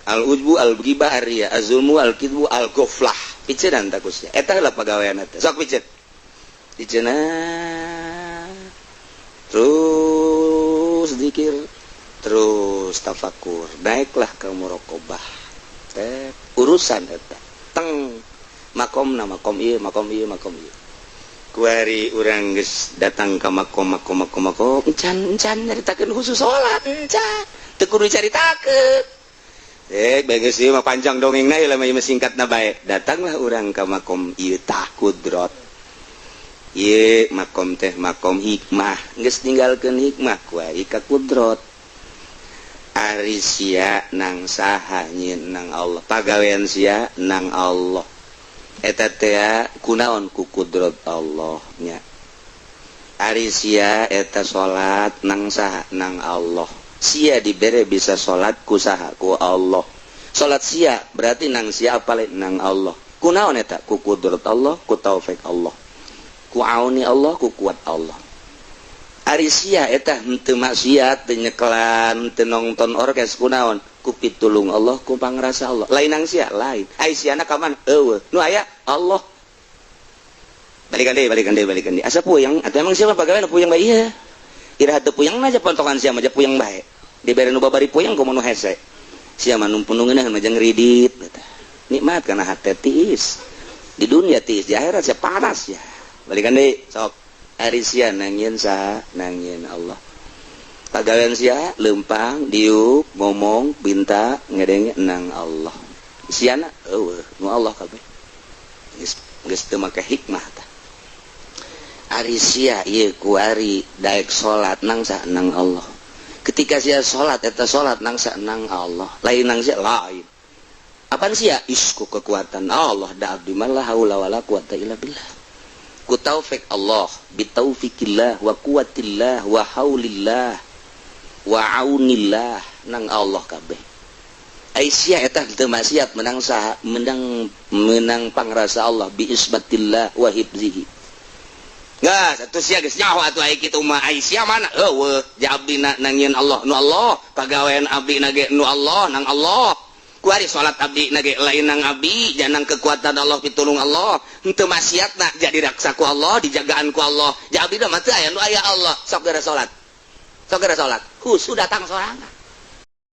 Al ujbu, al ghibah, ar-riya, az-zulmu, al kidbu, al ghaflah. Picenan tah ku sia. Eta heula pagawean teh. Sok piceun. Picenan. Terus zikir, terus tafakur. Naiklah ke muraqabah. Teh urusan eta. Teng makomna makom ieu, makom ieu, makom ieu. Kuari urang geus datang ka makom, makom, makom, makom, encan encan nyaritakeun khusus salat, encan. Teu kudu caritakeun. Eh, bagus ieu mah, panjang dongengna ieu mah, singkatna bae. Datanglah urang ka makom ieu tah, kudrot. Ieu makom teh makom hikmah. Geus ninggalkeun hikmah, kuari ka kudrot. Ari sia nang saha? Nyin nang Allah. Pagawean sia nang Allah. Eta teh kunaon? Ku kudrot Allah nya. Ari sia eta salat nang saha? Nang Allah. Sia dibere bisa salat ku saha? Ku Allah. Salat sia berarti nang sia apa? Lain nang Allah. Kunaon eta? Ku kudrot Allah, ku taufik Allah, ku auni Allah, ku kuat Allah. Ari sia eta henteu maksiat, teu nyekelan, teu nonton orkes, kunaon? Ku pitulung Allah, ku pangrasa Allah. Lain nang sia, lain. Ai siana ka mana? Eueuh nu aya Allah. Balikan deui, balikan deui, balikan deui. Asa puyeng atuh. Emang siapa pagawean puyeng bae ieu? Iraha teu puyeng aja pontokan sia mah puyeng bae. Dibere nu babari puyeng kumaha nu hese. Sia mah numpun ngeunah mah jeung ridit. Nikmat kana hate tiis. Di dunia tiis, di akhirat sia panas ya. Balikan deui sok. Ari sia nangieun saha? Nangieun Allah. Pagawean sia lempang, diuk, ngomong, pinta, ngedenge nang Allah. Siana eueuh nu Allah kabeh. Geus geus teu make hikmah tah. Ari sia ieu kuari daek salat nang saha? Nang Allah. Ketika sia salat, eta salat nang saha? Nang Allah. Lain nang sia, lain. Apaan sia? Is ku kekuatan Allah da abdi mah, la haula wala quwata illa billah. Ku taufik Allah, bitaufikillah wa quwwatillah wa haulillah wa aunillah, nang Allah kabeh. Ai sia eta teu maksiat menang saha? Menang, menang pangrasa Allah, bi isbatillah wa hifzihi. Nggak, satu sia geus nyaho atuh ai kitu mah. Ai sia mana? Eueuh, ja abdi na nangieun Allah, nu Allah, pagawean abdi na ge nu Allah, nang Allah. Kuari salat abdi na ge lain nang abdi, janang kekuatan Allah, pitulung Allah. Henteu maksiatna jadi raksa ku Allah, dijagaan ku Allah. Ja abdi mah teu aya, nu aya Allah. Sok gara salat. Sok gara salat. Khusu datang sorangan.